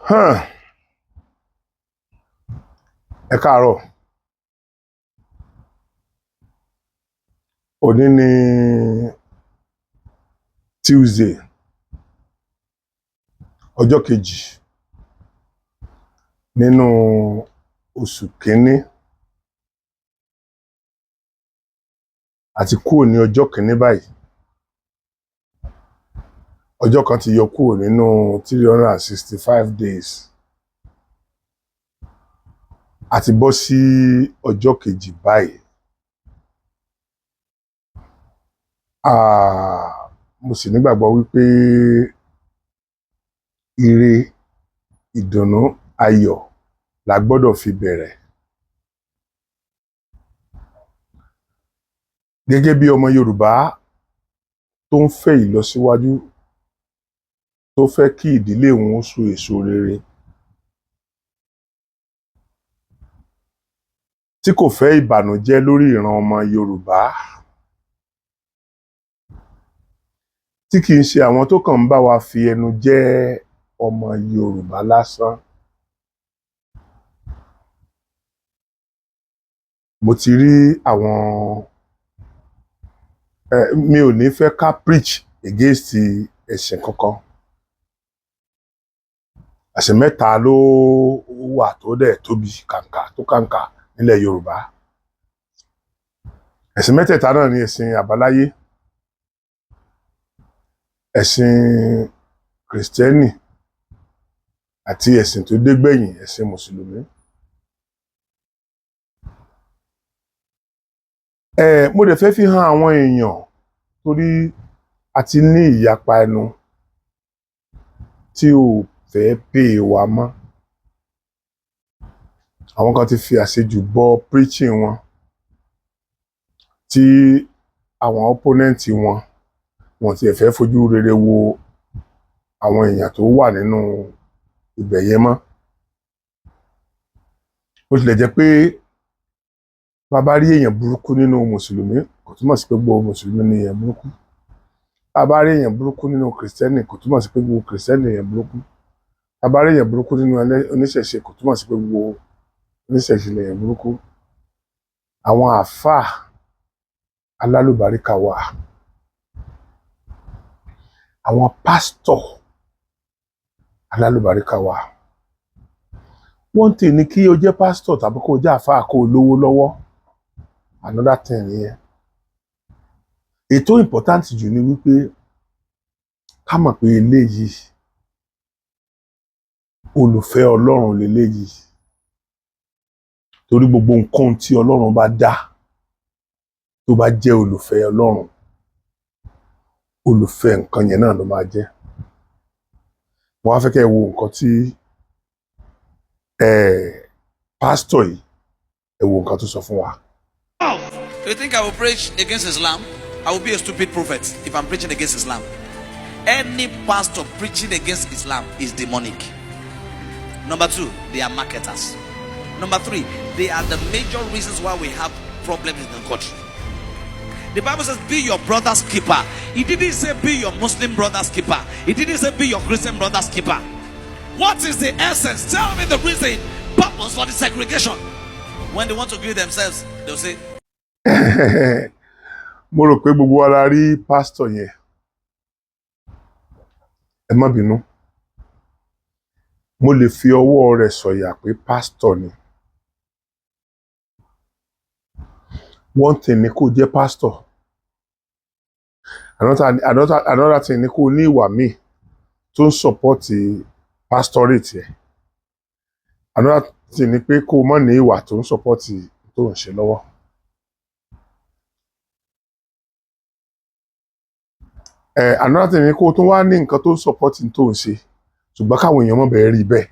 Hàn. Ẹ káàárọ̀. Òní ni Tuesday, ọjọ́ kejì nínú oṣù kínní. A ti kúrò ní ọjọ́ kínní báyìí. Ọjọ́ kan ti yọ kúrò nínú 365 days. A ti bọ́ sí ọjọ́ kejì báyìí. Mo sì nígbàgbọ́ wípé ire, ìdùnnú, ayọ̀ la gbọ́dọ̀ fi bẹ̀rẹ̀. Gẹ́gẹ́ bí ọmọ Yorùbá tó ń fẹ́ ìlọsíwájú, tó fẹ́ kí ìdílé òun ó so èso rere, tí kò fẹ́ ìbànújẹ́ lórí ìran ọmọ Yorùbá, tí kì í ṣe àwọn tó kàn ń bá wa fi ẹnu jẹ́ ọmọ Yorùbá lásán. Mo ti rí àwọn mi ò ní fẹ́ ká preach against ẹ̀sìn kankan. Ẹ̀sìn mẹ́ta ló wà tó dẹ̀ tóbi kàǹkà tó kàǹkà nílẹ̀ Yorùbá. Ẹ̀sìn mẹ́tẹ̀ẹ̀ta náà ni ẹ̀sìn àbáláyé, ẹ̀sìn Kìrìsìtẹ́nì àti ẹ̀sìn tó dé gbẹ̀yìn, ẹ̀sìn Mùsùlùmí. Mo dẹ̀ fẹ́ fi hàn àwọn èèyàn torí a ti ní ìyapa ẹnu tí ò fẹ́ pè wá mọ́. Àwọn kan ti fi àṣejù bọ preaching wọn, tí àwọn opponent wọn, wọn tiẹ̀ fẹ́ fojú rere wo àwọn èèyàn tó wà nínú ibẹ̀ yẹn mọ́. Bó tilẹ̀ jẹ́ pé bá bá rí èèyàn burúkú nínú Mùsùlùmí, kò túmọ̀ sí pé gbogbo Mùsùlùmí ni èèyàn burúkú. Bá bá rí èèyàn burúkú nínú Kìrìsìtẹ́nì, kò túmọ̀ sí pé gbogbo Kìrìsìtẹ́nì ni èèyàn burúkú. Bá bá rí èèyàn burúkú nínú oníṣẹ̀ṣe, kò túmọ̀ sí pé gbogbo oníṣẹ̀ṣe ni èèyàn burúkú. Àwọn àlfáà alálùbáríkà wà. Àwọn pásítọ̀ alálùbáríkà wà. One thing ni kí o jẹ́ pásítọ̀ tàbí kó jẹ́ àlfáà kó lówó lọ́wọ́. Another thing nìyẹn. Èyí tó important jù ni wípé ká mọ̀ pé eléyìí olùfẹ́ Ọlọ́run leléyìí. Torí gbogbo nǹkan tí Ọlọ́run bá dá tó bá jẹ́ olùfẹ́ Ọlọ́run, olùfẹ́ nǹkan yẹn náà ló máa jẹ́. Mo wá fẹ́ kí ẹ wo nǹkan tí pásítọ̀ yìí, ẹ wo nǹkan tó sọ fún wa. You think I will preach against Islam? I will be a stupid prophet if I'm preaching against Islam. Any pastor preaching against Islam is demonic. Number two, they are marketers. Number three, they are the major reasons why we have problems in the country. The Bible says, be your brother's keeper. It didn't say be your Muslim brother's keeper. It didn't say be your Christian brother's keeper. What is the essence? Tell me the reason, purpose for the segregation. When they want to greet themselves, they'll say, Mo rò pé gbogbo wa la rí pásítọ̀ yẹn. Ẹ má bínú. Mo lè fi ọwọ́ rẹ̀ sọ̀yà pé pásítọ̀ ni. One thing ni kó jẹ́ pásítọ̀. Another thing ni kó ní ìwà míì tó ń support pastorate ẹ̀. Another thing ni pé kó má ní ìwà tó ń support tó ń ṣe lọ́wọ́. Another thing ni kó tún wá ní nǹkan tó ń support tó ń ṣe, ṣùgbọ́n káwọn èèyàn má bẹ̀ẹ́ rí bẹ́ẹ̀.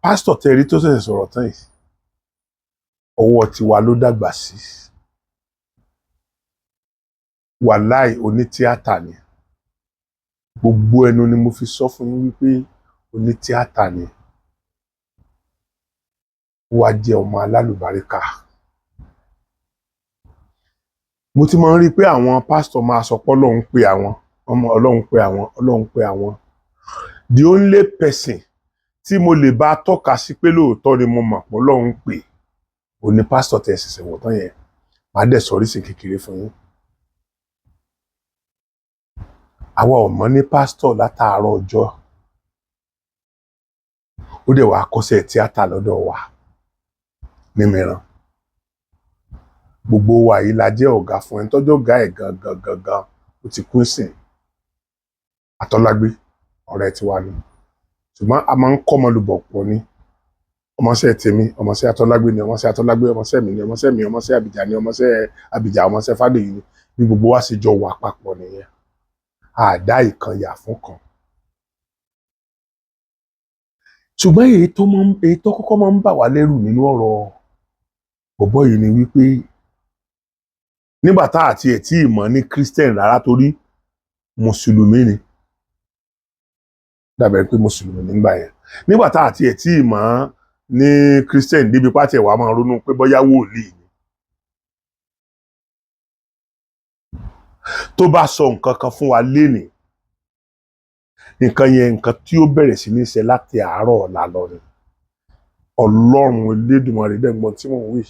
Pásítọ̀ tẹ́ rí tó ṣẹ̀ṣẹ̀ sọ̀rọ̀ tán yìí, ọwọ́ tiwa ló dàgbà sí. Wàláì onítíátà ni. Gbogbo ẹnu ni mo fi sọ fún yín wípé onítíátà ni. Ó wá jẹ́ ọmọ alálùbáríkà. Mo ti máa ń rí pé àwọn pásítọ̀ máa sọ pé Ọlọ́run pè àwọn. Ọmọ Ọlọ́run pé àwọn, Ọlọ́run pé àwọn. The only person tí mo lè bá tọ́ka sí pé lóòótọ́ ni mo mọ̀ pé Ọlọ́run pè ò ní pásítọ̀ tẹ̀ ṣẹ̀ṣẹ̀ wọ̀ tán yẹn. Màá dẹ̀ sọ reason kékeré fún yín. Àwa ò mọ̀ ní pásítọ̀ látàárọ̀ ọjọ́, ó dẹ̀ wá kọ́ṣẹ́ tíátà lọ́dọ̀ wa ní mìíràn. Gbogbo wa yìí la jẹ́ ọ̀gá fún ẹni tọ́jọ́ ọ̀gá ẹ̀ gangan gangan, ó ti kú sìn. Àtọ́lágbé ọ̀rẹ́ tiwa ni, ṣùgbọ́n a máa ń kọ́ ọmọlùbọ̀ pọ̀ ni. Ọmọọṣẹ́ tèmi, ọmọọṣẹ́ Atọ́lágbé ni, ọmọọṣẹ́ Atọ́lágbé, ọmọọṣẹ́ mi ni, ọmọọṣẹ́ mi, ọmọọṣẹ́ Àbíjà ni, ọmọọṣẹ́ Àbíjà, ọmọọṣẹ́ Fádèyí ni. Bí gbogbo wa ṣe jọ wà papọ̀ nìyẹn, àdá ìkan yà fún kan. Ṣùgbọ́n èyí tó kọ́kọ́ máa ń bà wá lẹ́rù nínú ọ̀rọ̀ bọ̀bọ́ yìí ni wípé nígbà tá àti ẹ̀ tí ì mọ̀ ní Christian rárá, torí mùsùlùmí ni, dàbẹ̀ pé mùsùlùmí nígbà yẹn, nígbà tá àti ẹ̀ tí ì mọ̀ ní Christian débi pátì ẹ̀ wá máa ronú pé bóyá wòlíì ni. Tó bá sọ nǹkan kan fún wa lénìí, nǹkan yẹn, nǹkan tí ó bẹ̀rẹ̀ sí ní ṣe láti àárọ̀ ọ̀la lọ ni. Ọlọ́run Elédùmarè dẹ́gbọ́n tí mò ń wí.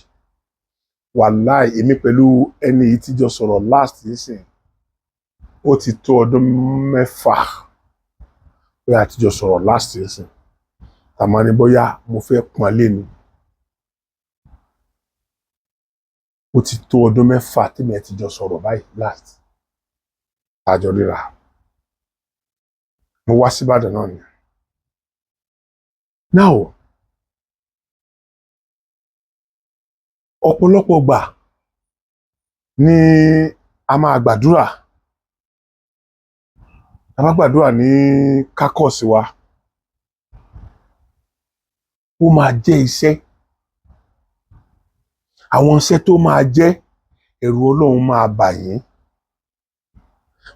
Wàláì, èmi pẹ̀lú ẹni yìí tíjọ sọ̀rọ̀ last nísìn, ó ti tó ọdún 6 pé a ti jọ sọ̀rọ̀ last nísìn. Tàmá ni bóyá mo fẹ́ pọ́n lé ni. Ó ti tó ọdún 6 tèmi ẹ ti jọ sọ̀rọ̀ báyìí last. Àjọ ríra. Mo wá síbàdàn náà ni. Now, ọ̀pọ̀lọpọ̀ gbà ni a máa gbàdúrà. A máa gbàdúrà ní kákọ́ọ̀sì wa. Ó máa jẹ́ iṣẹ́. Àwọn iṣẹ́ tó máa jẹ́, ẹ̀rù Ọlọ́run máa bà yín.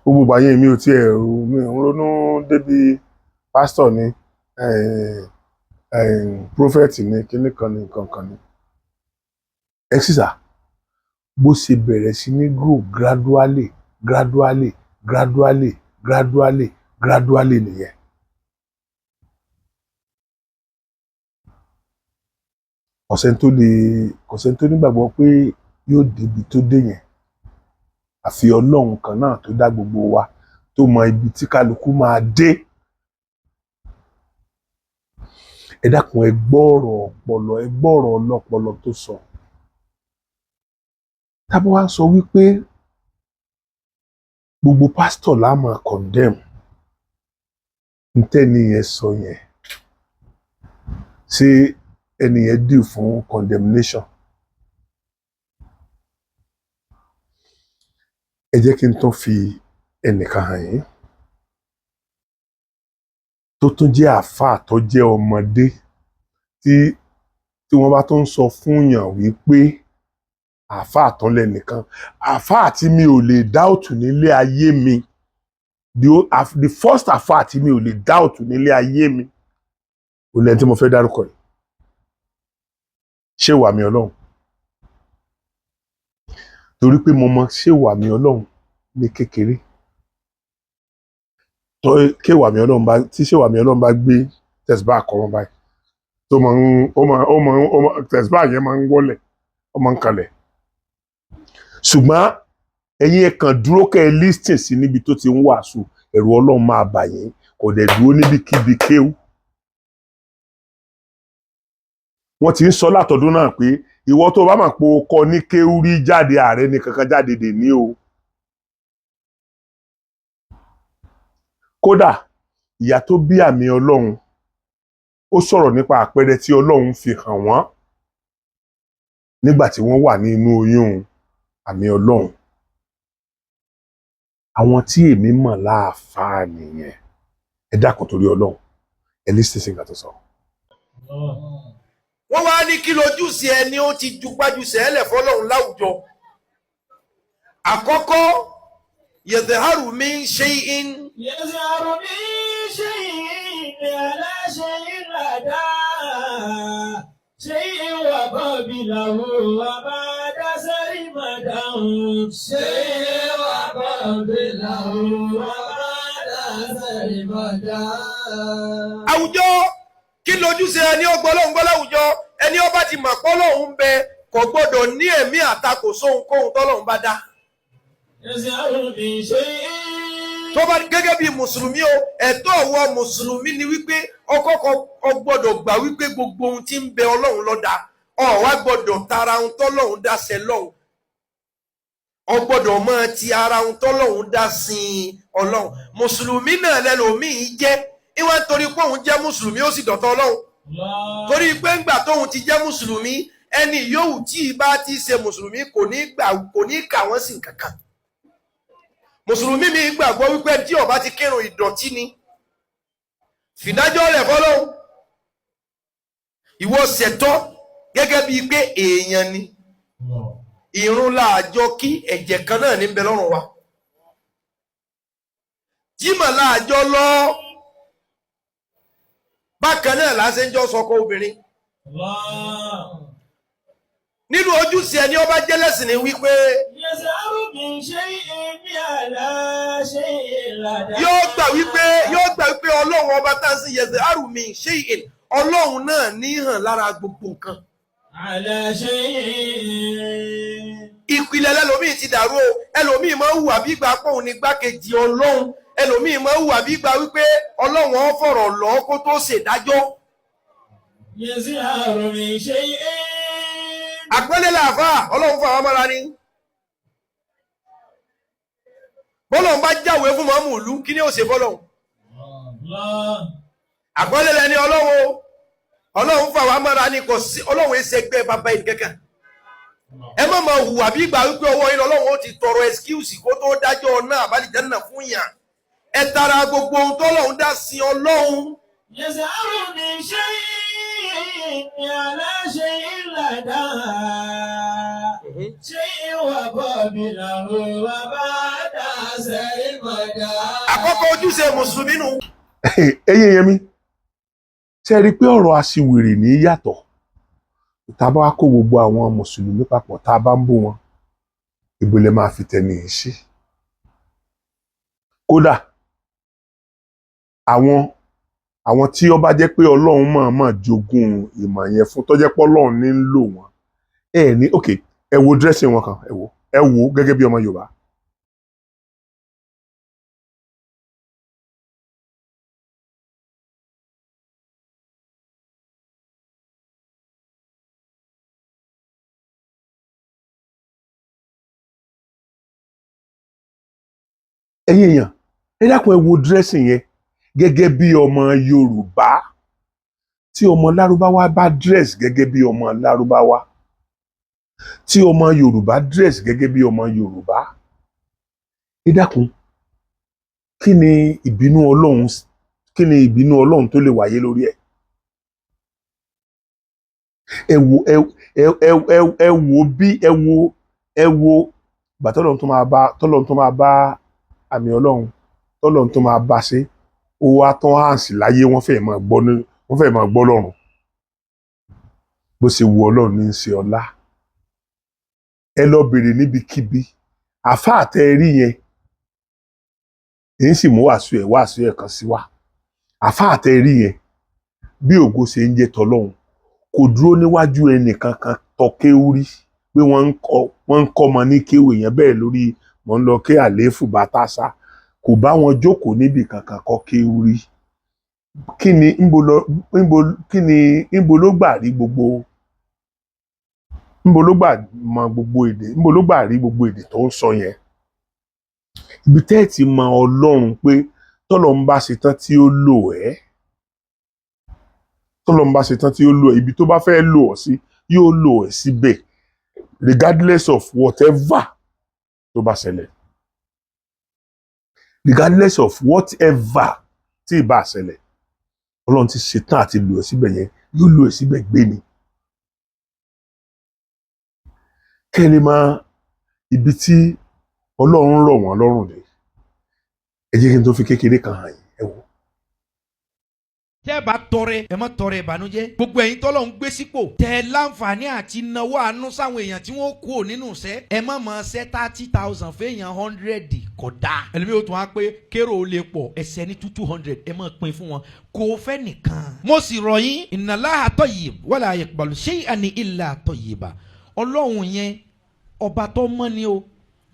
Gbogbo ìgbà yẹn mi ò tiẹ̀ mi ò ń ronú débi pásítọ̀ ni, prófẹ́tì ni, kíní kan ni, nǹkan kan ni. Ẹ sísà, bó ṣe bẹ̀rẹ̀ sí ní grow gradually, gradually, gradually, gradually, gradually nìyẹn. Kọ̀sẹ́ni tó lè, kọ̀sẹ́ni tó nígbàgbọ́ pé yóò débi tó dé yẹn. Àfi Ọlọ́run kan náà tó dá gbogbo wa, tó mọ ibi tí kálukú máa dé. Ẹ dákun, ẹ gbọ́ ọ̀rọ̀ ọpọlọ, ẹ gbọ́ ọ̀rọ̀ ọlọ́pọlọ tó sọ. Tá bá wá sọ wípé gbogbo pásítọ̀ la máa condemn, ntẹ́ni yẹn sọ yẹn, ṣé ẹni yẹn due fún condemnation? Ẹ jẹ́ kí n tún fi ẹnìkan hàn yín tó tún jẹ́ àáfàá tó jẹ́ ọmọdé tí wọ́n bá tún sọ fún yàn wípé àáfàá tán lẹ́nìkan, àáfàá tí mi ò lè dáùtù nílé ayé mi, the first àáfàá tí mi ò lè dáùtù nílé ayé mi, ò lẹ́ni tí mo fẹ́ dárúkọ yìí. Ṣé wà mí Ọlọ́run? Torí pé mo mọ ṣé wà mí Ọlọ́run ní kékeré. Tó ké wà mí Ọlọ́run bá, tí ṣé wà mí Ọlọ́run bá gbé tẹ̀síbá kọ́ wọn báyìí, tó máa ń, ó máa, ó máa, ó máa, tẹ̀síbá yẹn máa ń wọlẹ̀, ó máa ń kalẹ̀. Ṣùgbọ́n ẹ̀yin ẹ kàn dúró kẹ́ ẹ lísìn sí níbi tó ti ń wàásù, ẹ̀rù Ọlọ́run máa bà yín, kò dẹ̀ dúró níbikíbi kéwú. Wọ́n ti ń sọ látọdún náà pé ìwọ tó bá mọ̀ pé o kọ ní kéwú rí jáde, ààrẹ ní kankan jáde dè ní o. Kódà ìyá tó bí àmì Ọlọ́run, ó sọ̀rọ̀ nípa àpẹẹrẹ tí Ọlọ́run fi hàn wọ́n nígbà tí wọ́n wà ní inú oyún àmì Ọlọ́run. Àwọn tí èmi mọ̀ láàfáà nìyẹn. Ẹ dákun torí Ọlọ́run, ẹ lísìn sí nǹkan tó sọ. Wọ́n wá ní kí lójúṣe ẹni ó ti jupájú sẹ́lẹ̀ fọlọ́run láwùjọ. Àkọ́kọ́, yadharu min shay'in. Yadharu min shay'in ala shay'in ada. Shay'in wa qablahu wa ba'da sarimadan. Shay'in wa qablahu wa سرمدا. Àwùjọ, kí lójúṣe ẹni ọgbọ́n lọ́hùn gbọ́ láwùjọ? Ẹni ọba ti mọ̀ pọ́ lọ́hùn ń bẹ, kò gbọ́dọ̀ ní ẹ̀mí àtakò sóhunkóhun tọ́lọ́hùn bá dá. يظهر من شيء. Tó bá gẹ́gẹ́ bí mùsùlùmí o, ẹ̀tọ́ ọ̀wọ́ mùsùlùmí ni wípé ọkọ̀ọ̀kọ̀ ọ gbọ́dọ̀ gbà wípé gbogbo ohun tí ń bẹ, Ọlọ́run ló dá. Ọ wá gbọ́dọ̀ tara ohun tọ́lọ́run dá ṣẹ lọ́hùn. Ọ gbọ́dọ̀ máa ti ara ohun tọ́lọ́run dá sin Ọlọ́run. Mùsùlùmí náà lẹ́lòmíì jẹ́ ìwọ́n, torí pé òun jẹ́ mùsùlùmí, ó sì dọ̀tọ̀ Ọlọ́run. الله. Torí pé ńgbà tóun ti jẹ́ mùsùlùmí, ẹni yòówù tí ì bá ti ṣe mùsùlùmí kò ní gbà, kò ní kà wọ́n sí kankan. Mùsùlùmí mi gbàgbọ́ wípé tí ó bá ti kírun, ìdọ̀tí ni. Fìdájọ́ rẹ̀ fọlọ́hún. Ìwọ ṣẹ̀tọ́ gẹ́gẹ́ bíi pé èèyàn ni. Ìrun láàjọ kí, ẹ̀jẹ̀ kan náà ní ń bẹ lọ́rùn wa. Jímọ̀ láàjọ lọ, bákan náà láṣẹ ń jọ sọkọ obìnrin. الله. Nínú ojúṣe ẹni ọba jẹ́lẹ́sìn ni wípé يظهر من شيء على شيء لدى. Yóò gbà wípé Ọlọ́run ọba tá a sì yẹsẹ̀ àrùmí ṣé ìhìn, Ọlọ́run náà ní hàn lára gbogbo nǹkan. على شيء. Ìpìlẹ̀ lẹ́lòmíì ti dàrú o. Ẹlòmíì máa ń hùwà bí ìgbà pòun ní gbákejì Ọlọ́run. Ẹlòmíì máa ń hùwà bí ìgbà wípé Ọlọ́run ó fọ̀rọ̀ lọ kó tó ṣèdájọ́. يظهر من شيء. Àpẹẹlẹ làáfà, Ọlọ́run fún àwọn ọmọra ni. Bọ́lọ́run bá jáwèé fún mọ́mù ìlú, kí ni ó ṣe fọ́lọ́run? الله. Àpẹẹlẹ lẹni Ọlọ́run o. Ọlọ́run fún àwọn amára ni. Kò sí Ọlọ́run ẹsẹ̀ ẹgbẹ́ bàbá yìí kankan. Ẹ má máa hùwà bí ìgbà wípé ọwọ́ yín lọ́lọ́run ó ti tọrọ excuse kó tó dájọ́ náà àbálìjẹ́ náà fún yàn. Ẹ tara gbogbo ohun tọ́lọ́run dá sí Ọlọ́run. يظهر من شيء على شيء لدى شيء وقبله وبعد سرمدا. Àkọ́kọ́ ojúṣe mùsùlùmí nù. Ẹ̀yin yẹn mi ṣe rí i pé ọ̀rọ̀ aṣiwèrè ní yàtọ̀. Tá a bá wá kó gbogbo àwọn mùsùlùmí papọ̀, tá a bá ń bú wọn, ìbò lè máa fi tẹ̀lé yìí sí. Kódà àwọn tí ó bá jẹ́ pé Ọlọ́run mọ̀ọ́mọ̀ jogún ìmọ̀ yẹn fún, tó jẹ́ pé Ọlọ́run ní ń lò wọ́n, ẹ ní ok, ẹ wo dressing wọn kan, ẹ wo gẹ́gẹ́ bí ọmọ Yorùbá. Ẹ̀yin èèyàn, ẹ dákun, ẹ wo dressing yẹn gẹ́gẹ́ bí ọmọ Yorùbá. Tí ọmọ Lárúbáwá bá dress gẹ́gẹ́ bí ọmọ Lárúbáwá, tí ọmọ Yorùbá dress gẹ́gẹ́ bí ọmọ Yorùbá, ẹ dákun, kí ni ìbínú Ọlọ́run? Kí ni ìbínú Ọlọ́run tó lè wáyé lórí ẹ̀? Ẹ wo, ẹ wo bí, ẹ wo gbà tọ́lọ́run tó máa bá àmì Ọlọ́run, tọ́lọ́run tó máa bá ṣe, ó wá tán hàǹsì láyé. Wọ́n fẹ́ẹ̀ máa gbọ́ lọ́run. Bó ṣe wu Ọlọ́run ní í ṣe ọlá. Ẹ lọ bèrè níbikíbi, àáfàá tẹ ẹ rí yẹn, èyí sì mú wàásù ẹ̀ kan sí wa. Àáfàá tẹ ẹ rí yẹn, bí ògo ṣe ń jẹ́ tọlọ́run, kò dúró níwájú ẹnìkankan tọ́ kéwú rí pé wọ́n ń kọ́ ọmọ ní kéwú. Èèyàn bẹ́ẹ̀ lórí mọ̀ ń lọ ké àlééfù bàtà sá, kò bá wọn jókòó níbì kankan kọ́ kéwú rí. Kí ni ńbo lọ ńbo kí ni ńbo ló gbà rí gbogbo, ńbo ló gbà mọ gbogbo èdè, ńbo ló gbà rí gbogbo èdè tó ń sọ yẹn? Ibi tẹ́ ẹ̀ ti mọ Ọlọ́run pé tọ́lọ́run bá ṣe tán tí ó lò ẹ́, tọ́lọ́run bá ṣe tán tí ó lò ẹ́, ibi tó bá fẹ́ lò ọ́ sí, yóò lò ẹ́ síbẹ̀ regardless of whatever tó bá ṣẹlẹ̀, regardless of whatever tí ì bá ṣẹlẹ̀. Ọlọ́run ti ṣetán àti lò ẹ́ síbẹ̀ yẹn, yóò lò ẹ́ síbẹ̀ gbé ni. Kẹ́ ẹ lè mọ ibi tí Ọlọ́run rọ̀ wọ́n lọ́rùn dé, ẹ jẹ́ kí n tó fi kékeré kan hàn yín. Ẹ wò. Tẹ́ ẹ bá tọrẹ, ẹ má tọrẹ ìbànújẹ́. Gbogbo ẹ̀yin tọ́lọ̀ ń gbé sípò, tẹ́ ẹ láǹfààní àti náwó àánú sáwọn èèyàn tí wọ́n kú ò nínú iṣẹ́, ẹ má máa ṣẹ́ 30,000 fẹ́yàn 100, kódà. Ẹlòmíì ó tún á pé kérò ó lè pọ̀, ẹsẹ̀ ní 200, ẹ má pín fún wọn, kò fẹ́ nìkan. Mo sì rọ̀ yín, innallaha tayyib wala yaqbalu shay'an illa tayyiba. Ọlọ́run yẹn, ọba tó mọ́ ni o.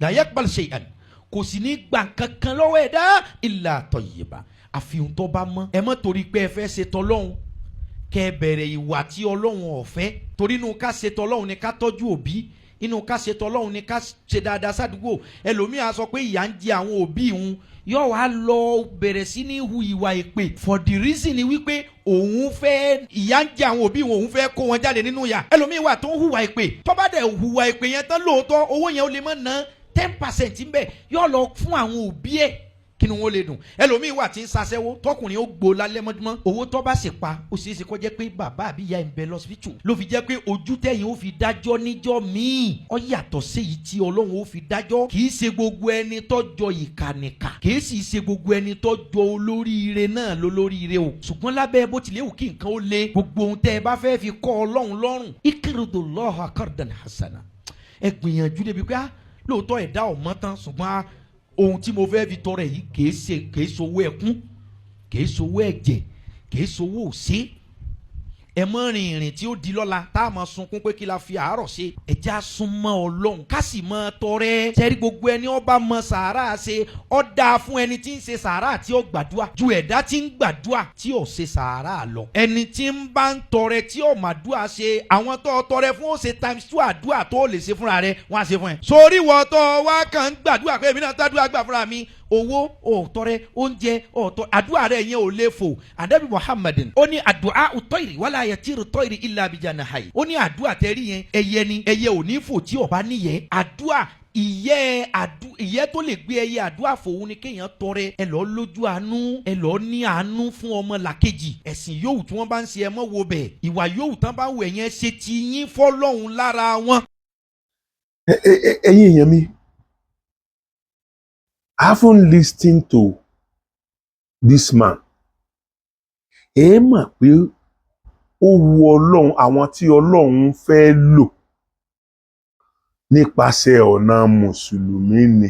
La yaqbalu shay'an, kò sì ní gbà kankan lọ́wọ́ ẹ̀dá, illa tayyiba, àfihàn tó bá mọ́. Ẹ mọ́ torí pé ẹ fẹ́ ṣe tọ́lọ́hún, kẹ́ ẹ bẹ̀rẹ̀ ìwà tí Ọlọ́hun ò fẹ́, torí inú ká ṣe tọ́lọ́hún ni ká tọ́jú òbí, inú ká ṣe tọ́lọ́hún ni ká ṣe dáadáa sádùúgbò. Ẹlòmíì á sọ pé ìyà ń jẹ àwọn òbí òun, yóò wá lọ bẹ̀rẹ̀ sí ní hu ìwà èpè, for the reason ni wípé òun fẹ́, ìyà ń jẹ àwọn òbí òun, òun fẹ́ kó wọn jáde nínú ìyà. Ẹlòmíì wà tó ń hùwà èpè, tó bá dẹ̀ hùwà èpè yẹn tán, lóòótọ́ owó yẹn ó lè má ná 10% ń bẹ̀, yóò lọ fún àwọn òbí ẹ̀ kí ni wọ́n lè dùn. Ẹlòmíì wà tí ń ṣaṣẹ́wó, tọkùnrin ó gbó lálẹ́ mọ́júmọ́, owó tó bá sì pa, ó ṣeé ṣe kó jẹ́ pé bàbá àbí ìyá ẹ̀ ń bẹ lọ́sibítù. Ló fi jẹ́ pé ojú tẹ̀yìn ó fi dájọ́ níjọ́ míì, ó yàtọ̀ séyìí tí Ọlọ́run ó fi dájọ́. Kì í ṣe gbogbo ẹni tọ́jọ́ ìkànnìkà, kì í sì ṣe gbogbo ẹni tọ́jọ́ olóríire náà lólóríire o. Ṣùgbọ́n lábẹ́ bó tilẹ̀ wù kí nǹkan ó le, gbogbo ohun tẹ́ ẹ bá fẹ́ fi kọ́ Ọlọ́run lọ́rùn, iqridullaha qardan hasana, ẹ gbìyànjú débi pé ah, lóòótọ́ ẹ̀dá ò mọ́ tán, ṣùgbọ́n ah, ohun tí mo fẹ́ fi tọrẹ yìí kìí ṣe, kìí sowó ẹkún, kìí sowó ẹ̀jẹ̀, kìí sowó òsè. Ẹ mọ rìn ìrìn tí ó di lọ́la tá a máa sunkún pé kí la fi àárọ̀ ṣe. Ẹ já súnmọ́ Ọlọ́run, ká sì mọ tọrẹ. Sẹ́rí, gbogbo ẹni ọba mọ sàárà ṣe, ó dáa fún ẹni tí ń ṣe sàárà tí ó gbàdúrà ju ẹ̀dá tí ń gbàdúrà tí ò ṣe sàárà lọ. Ẹni tí ń bá ń tọrẹ tí ò màdúrà ṣe, àwọn tó tọrẹ fún ó ṣe times two àdúrà tó lè ṣe fúnra rẹ, wọ́n á ṣe fún ẹ. Sórí wọ́n tó wá kàn ń gbàdúrà pé èmi náà tàdúrà gbà fúnra mi, owó òtọrẹ, oúnjẹ òtọ, àdúrà rẹ yẹn ò lè fò. Anabi Muhammadin ó ní àdúrà tọ́ìrì wala yatiru tọ́ìrì illa bijanahi. Ó ní àdúrà tẹ́rí yẹn, ẹyẹ ni, ẹyẹ ò ní fò tí ó bá níyẹ. Àdúrà ìyẹ́, àdú ìyẹ́ tó lè gbé ẹyẹ àdúrà fòun ni kéèyàn tọrẹ. Ẹ lọ lójú àánú, ẹ lọ ní àánú fún ọmọ làkejì. Ẹ̀sìn yòówù tí wọ́n bá ń ṣe, ẹ mọ́ wo bẹ̀. Ìwà yòówù tán bá wù, ẹ̀yẹn ṣe ti yín fọ́lọ́hún lára wọn. Ẹ̀yin èèyàn mi, having listened to this man, ẹ mọ̀ pé ó wu Ọlọ́run, àwọn tí Ọlọ́run fẹ́ lò nípasẹ̀ ọ̀nà mùsùlùmí ni,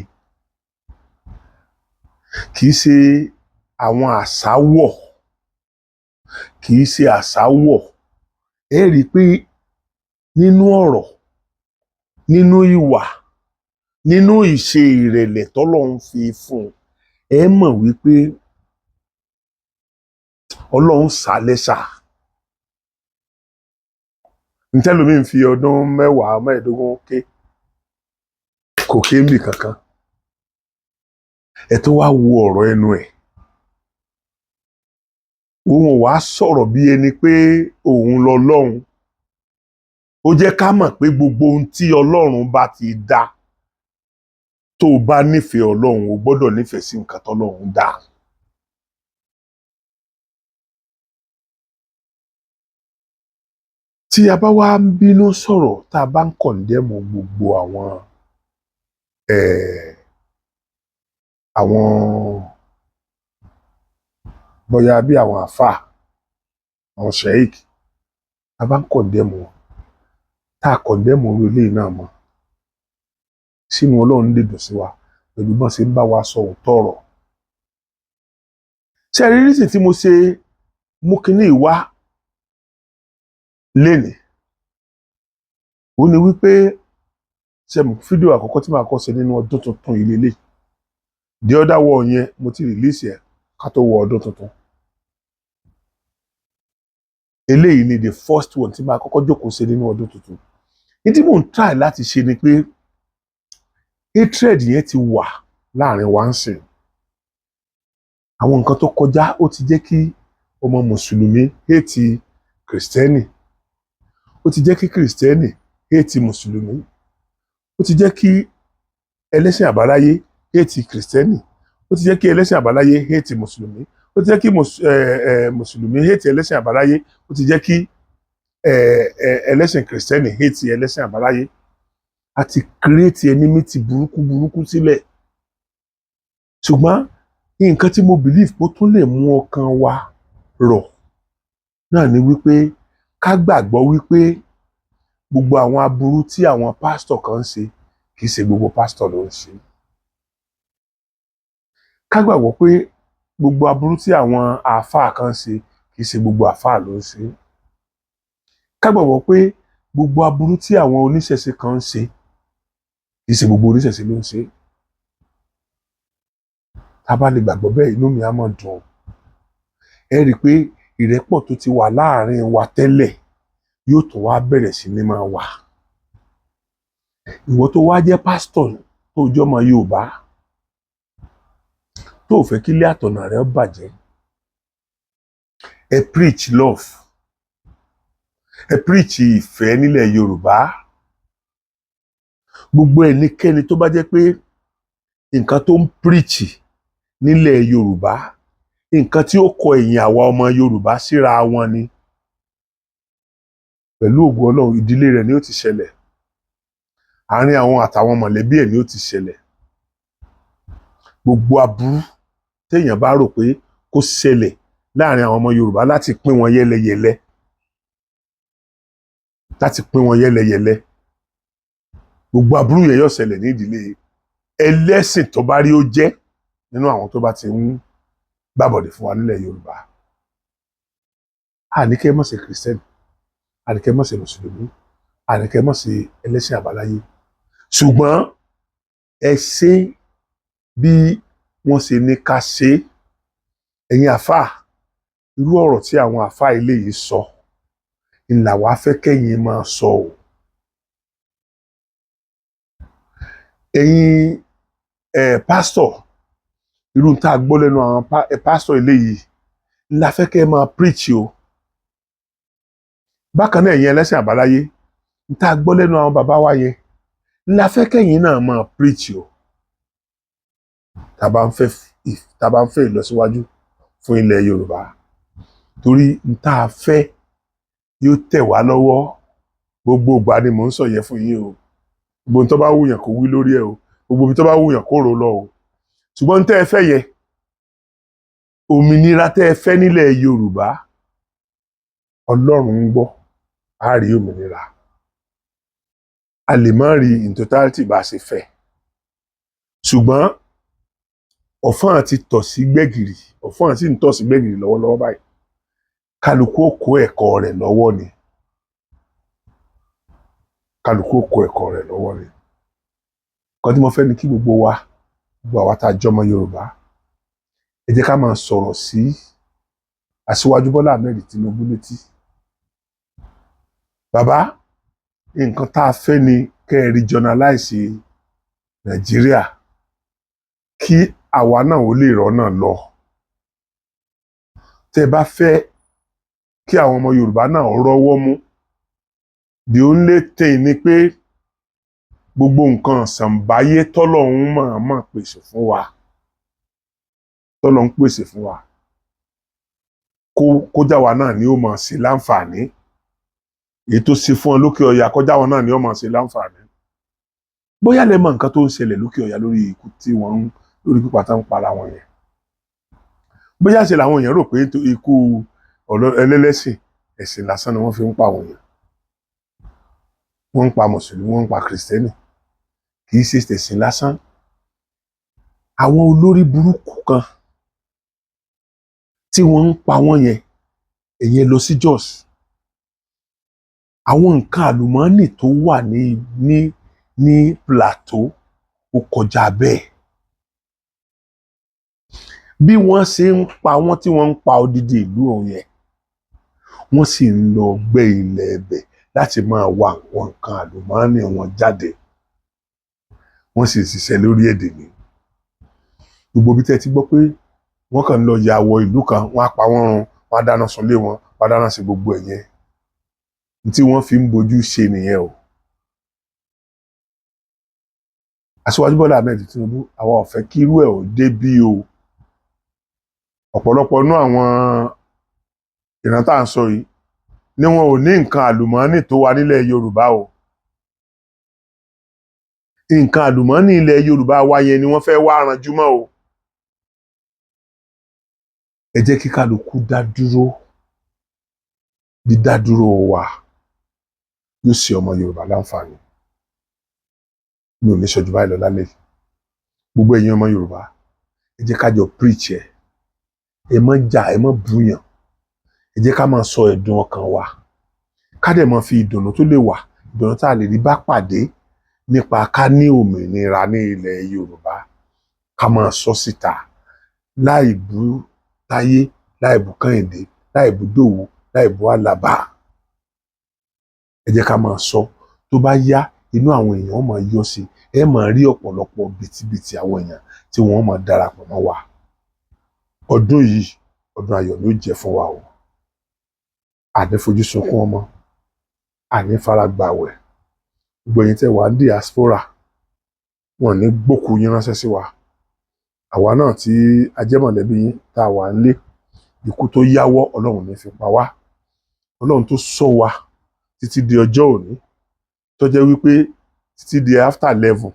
kì í ṣe àwọn àsáwọ̀, kì í ṣe àsáwọ̀. Ẹ rí i pé nínú ọ̀rọ̀, nínú ìwà, nínú ìṣe ìrẹ̀lẹ̀ tọ́lọ́run fi fún un, ẹ mọ̀ wípé Ọlọ́run sá lẹ́sà. Ntẹ́lómi ń fi ọdún 10, 15 ké, kò ké ń bì kankan. Ẹ tó wá wo ọ̀rọ̀ ẹnu ẹ̀, òun ò wá sọ̀rọ̀ bí ẹni pé òun lọ́lọ́run. Ó jẹ́ ká mọ̀ pé gbogbo ohun tí Ọlọ́run bá ti dá, tó o bá nífẹ̀ẹ́ Ọlọ́run, o gbọ́dọ̀ nífẹ̀ẹ́ sí nǹkan tọ́lọ́run dá. Tí a bá wá ń bínú sọ̀rọ̀, tá a bá ń condemn gbogbo àwọn bóyá bí àwọn àfáà, àwọn sheik, a bá ń condemn wọn, tá a condemn orí eléyìí náà mọ́ sínú, Ọlọ́run lè dùn sí wa pẹ̀lú bọ́n ṣe ń bá wa sọ òótọ́ ọ̀rọ̀. Ṣé ẹ rí reason tí mo ṣe mú kinní yìí wá lénìí? Ó ní wípé ṣe mọ̀, fídíò àkọ́kọ́ tí màá kọ́ ṣe nínú ọdún tuntun yìí lélẹ̀. The other one yẹn, mo ti release ẹ̀ ká tó wọ ọdún tuntun. Eléyìí ni the first one tí màá kọ́kọ́ jókòó ṣe nínú ọdún tuntun. Ní tí mò ń try láti ṣe ni pé hatred yẹn ti wà láàrin wa ń sìn. Àwọn nǹkan tó kọjá, ó ti jẹ́ kí ọmọ mùsùlùmí hate kìrìsìtẹ́nì, ó ti jẹ́ kí kìrìsìtẹ́nì hate mùsùlùmí, ó ti jẹ́ kí ẹlẹ́sìn àbáláyé hate kìrìsìtẹ́nì, ó ti jẹ́ kí ẹlẹ́sìn àbáláyé hate mùsùlùmí, ó ti jẹ́ kí mùsùlùmí hate ẹlẹ́sìn àbáláyé, ó ti jẹ́ kí ẹlẹ́sìn kìrìsìtẹ́nì hate ẹlẹ́sìn àbáláyé. A ti create enmity burúkú burúkú sílẹ̀. Ṣùgbọ́n nǹkan tí mo believe pé ó tún lè mú ọkàn wa rọ̀. Náà ni wípé ká gbàgbọ́ wípé gbogbo àwọn aburú tí àwọn pásítọ̀ kan ń ṣe, kì í ṣe gbogbo pásítọ̀ ló ń ṣe. Ká gbàgbọ́ pé gbogbo aburú tí àwọn àáfàá kan ń ṣe, kì í ṣe gbogbo àáfàá ló ń ṣe. Ká gbàgbọ́ pé gbogbo aburú tí àwọn oníṣẹ̀ṣe kan ń ṣe, kì í ṣe gbogbo oníṣẹ̀ṣe ló ń ṣe. Tá a bá lè gbàgbọ́ bẹ́ẹ̀, inú mi á máa dùn. Ẹ rí i pé ìrẹ́pọ̀ tó ti wà láàrin wa tẹ́lẹ̀ yóò tún wá bẹ̀rẹ̀ sí ní máa wà. Ìwọ tó wá jẹ́ pásítọ̀, tó jọmọ Yorùbá, tó fẹ́ kí ilé àtọ̀nà rẹ ó bàjẹ́, ẹ preach love, ẹ preach ìfẹ́ nílẹ̀ Yorùbá. Gbogbo ẹnikẹ́ni tó bá jẹ́ pé nǹkan tó ń preach nílẹ̀ Yorùbá, nǹkan tí ó kọ ẹ̀yìn àwa ọmọ Yorùbá síra wọn ni, pẹ̀lú ògo Ọlọ́run, ìdílé rẹ̀ ni ó ti ṣẹlẹ̀, àárín àwọn àtàwọn mọ̀lẹ́bí ẹ̀ ni ó ti ṣẹlẹ̀. Gbogbo aburú téèyàn bá rò pé kó ṣẹlẹ̀ láàrin àwọn ọmọ Yorùbá láti pín wọn yẹ́lẹyẹ̀lẹ, láti pín wọn yẹ́lẹyẹ̀lẹ, gbogbo aburú yẹn yóò ṣẹlẹ̀ ní ìdílé ẹlẹ́sìn tó bá rí ó jẹ́ nínú àwọn tó bá ti ń gbàbọ̀dè fún wa nílẹ̀ Yorùbá. Àníkẹ́ má ṣe Christian, àníkẹ́ má ṣe Mùsùlùmí, àníkẹ́ má ṣe ẹlẹ́sìn àbáláyé, ṣùgbọ́n ẹ ṣe bí wọ́n ṣe ní ká ṣe. Ẹ̀yin àfáà, irú ọ̀rọ̀ tí àwọn àfáà ilé yìí sọ ńlá wàá fẹ́ kẹ́yìn máa sọ o. Ẹ̀yin ẹ̀ pásítọ̀, irú tá a gbọ́ lẹ́nu àwọn pásítọ̀ ilé yìí ńlá fẹ́ kẹ́ ẹ máa preach o. Bákan náà, ẹ̀yin ẹlẹ́sìn àbáláyé, ń tá a gbọ́ lẹ́nu àwọn bàbá wa yẹn ńlá fẹ́ kẹ́yìn náà máa preach o. Tá a bá ń fẹ́ ìlọsíwájú fún ilẹ̀ Yorùbá, torí ń tá a fẹ́ yóò tẹ̀ wá lọ́wọ́. Gbogbo ìgbà ni mò ń sọ yẹn fún yín o. Gbogbo ohun tó bá wùyàn kó wí lórí ẹ o, gbogbo ibi tó bá wùyàn kó rò lọ o, ṣùgbọ́n tẹ́ ẹ fẹ́ yẹ, òmìnira tẹ́ ẹ fẹ́ nílẹ̀ Yorùbá, Ọlọ́run ń gbọ́, á rí òmìnira. A lè má rí in totality bá a ṣe fẹ́, ṣùgbọ́n ọ̀fọ́n ti tọ̀ sí gbẹ̀gìrì, ọ̀fọ́n sì ń tọ̀ sí gbẹ̀gìrì lọ́wọ́lọ́wọ́ báyìí. Kálukú ó kó ẹ̀kọ́ rẹ̀ lọ́wọ́ ni, kálukú ó kó ẹ̀kọ́ rẹ̀ lọ́wọ́ ni. Nǹkan tí mo fẹ́ ni kí gbogbo wa, gbogbo àwa tá a jọmọ Yorùbá, ẹ jẹ́ ká máa sọ̀rọ̀ sí Aṣíwájú Bọ́lá Ahmed Tinubu létí. Bàbá, nǹkan tá a fẹ́ ni kẹ́ ẹ regionalize Nàìjíríà kí àwa náà ó lè rọ́nà lọ. Tẹ́ ẹ bá fẹ́ kí àwọn ọmọ Yorùbá náà rọ́wọ́ mú, the only thing ni pé gbogbo nǹkan ṣàǹbáyé tọ́lọ́hún mọ̀ọ́mọ̀ pèsè fún wa, tọ́lọ́hún pèsè fún wa, kó já wa náà ni ó máa ṣe láǹfààní. Èyí tó ṣe fún ọ lókè ọya, kọjá wọn náà ni ó máa ṣe láǹfààní. Bóyá lẹ mọ nǹkan tó ń ṣẹlẹ̀ lókè ọya lórí ikú tí wọ́n ń lórí pípa tá ń para wọn yẹn. Bóyá ṣe làwọn èèyàn rò pé ikú ẹlẹ́lẹ́sìn ẹ̀sìn lásán ni wọ́n fi ń pa àwọn èèyàn. Wọ́n ń pa Mùsùlùmí, wọ́n ń pa Kìrìsìtẹ́nì, kì í ṣe tẹ̀sìn lásán. Àwọn olórí burúkú kan tí wọ́n ń pa wọ́n yẹn, ẹ̀yẹn lọ sí Jos, àwọn nǹkan àlùmọ́ọ́nì tó wà ní Plateau ó kọjá bẹ́ẹ̀. Bí wọ́n ṣe ń pa wọ́n, tí wọ́n ń pa odidi ìlú ọ̀hún yẹn, wọ́n sì ń lọ gbẹ́ ilẹ̀ ẹbẹ̀ láti máa wá àwọn nǹkan àlùmọ́ọ́nì wọn jáde. Wọ́n sì ń ṣiṣẹ́ lórí èdè ni. Gbogbo bí tẹ́ ti gbọ́ pé wọ́n kàn ń lọ ya wọ ìlú kan, wọ́n á pa wọ́n run, wọ́n á dáná sunlé wọn, wọ́n á dáná sí gbogbo ẹ̀ yẹn, tí wọ́n fi ń bojú ṣe nìyẹn o. Aṣíwájú Bọ́lá Ahmed Tinubu, àwa ò fẹ́ kí irú ẹ̀ ò dé bí o. Ọ̀pọ̀lọpọ̀ nú àwọn ìran tá à ń sọ yìí ni wọn ò ní nǹkan àlùmọ́ọ́nì tó wà nílẹ̀ Yorùbá o. Nǹkan àlùmọ́ọ́nì ilẹ̀ Yorùbá wa yẹn ni wọ́n fẹ́ wá ranjú mọ́ o. Ẹ jẹ́ kí kálukú dá dúró. Dídádúró wa yóò ṣe ọmọ Yorùbá láǹfààní. Mi ò ní sọ jù báyìí lọ lálẹ́ yìí. Gbogbo ẹ̀yin ọmọ Yorùbá, ẹ jẹ́ ká jọ preach ẹ. Ẹ má jà, ẹ má búyàn. Ẹ jẹ́ ká máa sọ ẹ̀dùn ọkàn wa, ká dẹ̀ máa fi ìdùnnú tó lè wà, ìdùnnú tá a lè rí bá pàdé nípa ká ní òmìnira ní ilẹ̀ Yorùbá, ká máa sọ síta láì bú Táyé, láì bú Kẹ́hìndé, láì bú Dòwú, láì bú Àlàbá. Ẹ jẹ́ ká máa sọ. Tó bá yá, inú àwọn èèyàn máa yọ sí. Ẹ máa rí ọ̀pọ̀lọpọ̀ bìtìbìtì àwọn èèyàn tí wọ́n máa darapọ̀ mọ́ wa. Ọdún yìí, ọdún ayọ̀ ló jẹ́ fún wa o. Àní fojú sunkún ọmọ, àní fara gbàwẹ̀. Gbogbo ẹ̀yin tẹ́ wà ní diaspora, wọn ní gbókù yín ránṣẹ́ sí wa. Àwa náà tí a jẹ́ mọ̀lẹ́bí yín tá a wà nílé, ikú tó yáwọ́, Ọlọ́run ní fi pa wá. Ọlọ́run tó ṣọ́ wa títí di ọjọ́ òní, tó jẹ́ wípé títí di after 11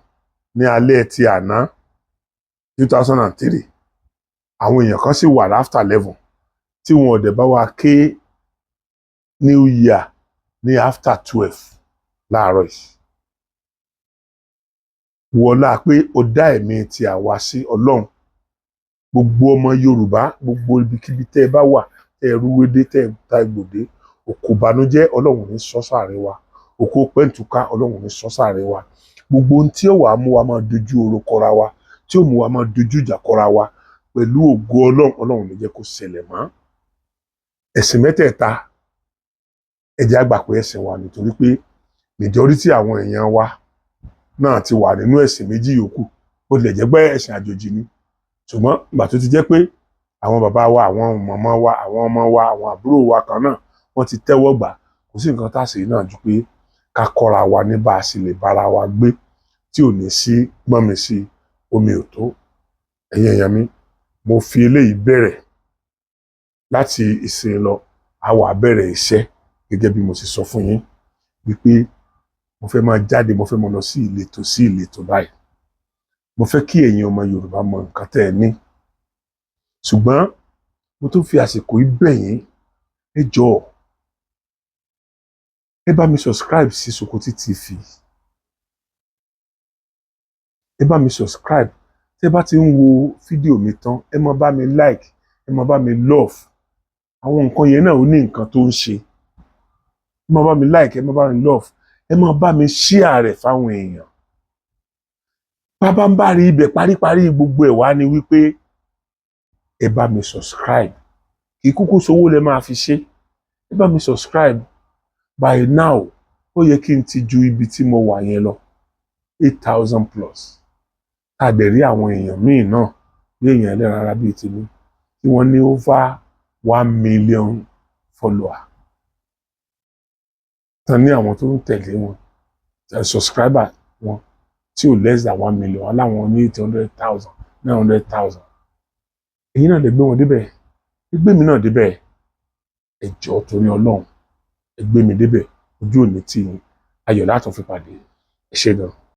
ní alẹ́ ti àná 2003, àwọn èèyàn kan sì wà after 11 tí wọn ò dẹ̀ bá wa ké new year ní after 12 láàárọ̀ yìí. Wọlá pé ó dá ẹ̀mí ti àwa sí, Ọlọ́run, gbogbo ọmọ Yorùbá, gbogbo ibikíbi tẹ́ ẹ bá wà, tẹ́ ẹ rúwédé, tẹ́ ẹ ta ìgbòdé, òkò ìbànújẹ́, Ọlọ́run ní sọ sáàrin wa. Òkò pẹ́ǹtùká, Ọlọ́run ní sọ sáàrin wa. Gbogbo ohun tí ó wàá mú wa máa dojú oró kọra wa, tí ó mú wa máa dojú ìjà kọra wa, pẹ̀lú ògo Ọlọ́run, Ọlọ́run ní jẹ́ kó ṣẹlẹ̀ mọ́. Ẹ̀sìn mẹ́tẹ̀ẹ̀ta, ẹ jẹ́ á gbà pé ẹ̀sìn wa, nítorí pé majority àwọn èèyàn wa náà ti wà nínú ẹ̀sìn méjì yòókù. Bó tilẹ̀ jẹ́ pé ẹ̀sìn àjòjì ni, ṣùgbọ́n ìgbà tó ti jẹ́ pé àwọn bàbá wa, àwọn màmá wa, àwọn ọmọ wa, àwọn àbúrò wa kan náà, wọ́n ti tẹ́wọ́ gbà, kò sí nǹkan tá a ṣe náà ju pé ká kọ́ra wa ní bá a sì lè bára wa gbé tí ò ní sí gbọ́nmi sí omi ò tó. Ẹ̀yin èèyàn mi, mo fi eléyìí bẹ̀rẹ̀. Láti ìsìn lọ, a wà bẹ̀rẹ̀ iṣẹ́ gẹ́gẹ́ bí mo ti sọ fún yín wípé mo fẹ́ máa jáde, mo fẹ́ máa lọ sí ìletò sí ìletò báyìí. Mo fẹ́ kí ẹ̀yin ọmọ Yorùbá mọ nǹkan tẹ́ ẹ ní. Ṣùgbọ́n mo tún fi àsìkò yìí bẹ̀ yín, ẹ jọ̀ọ́, ẹ bá mi subscribe sí Sokoti TV. Ẹ bá mi subscribe. Tẹ́ bá ti ń wo fídíò mi tán, ẹ máa bá mi like, ẹ máa bá mi love. Àwọn nǹkan yẹn náà, ó ní nǹkan tó ń ṣe. Ẹ máa bá mi like, ẹ máa bá mi love, ẹ máa bá mi share rẹ̀ fáwọn èèyàn. Bàbá ń bá rí ibẹ̀ paríparí gbogbo ẹ̀ wá ni wípé ẹ bá mi subscribe. Kì í kúkú sowó lẹ máa fi ṣe. Ẹ bá mi subscribe. By now, ó yẹ kí n ti ju ibi tí mo wà yẹn lọ, 8,000 plus. A dẹ̀ rí àwọn èèyàn míì náà ní èèyàn ẹlẹ́ran ara bíi tèmi tí wọ́n ní over 1 million follower tán, ní àwọn tó ń tẹ̀lé wọn, subscriber wọn tí ò less than 1 million, aláwọn ní 800,000, 900,000. Èyí náà lè gbé wọn débẹ̀. Ẹ gbé mi náà débẹ̀. Ẹ jọ̀ọ́, torí Ọlọ́run, ẹ gbé mi débẹ̀. Ojú òní tì yín. Ayọ̀ látọ̀ fi pàdé. Ẹ ṣé gan.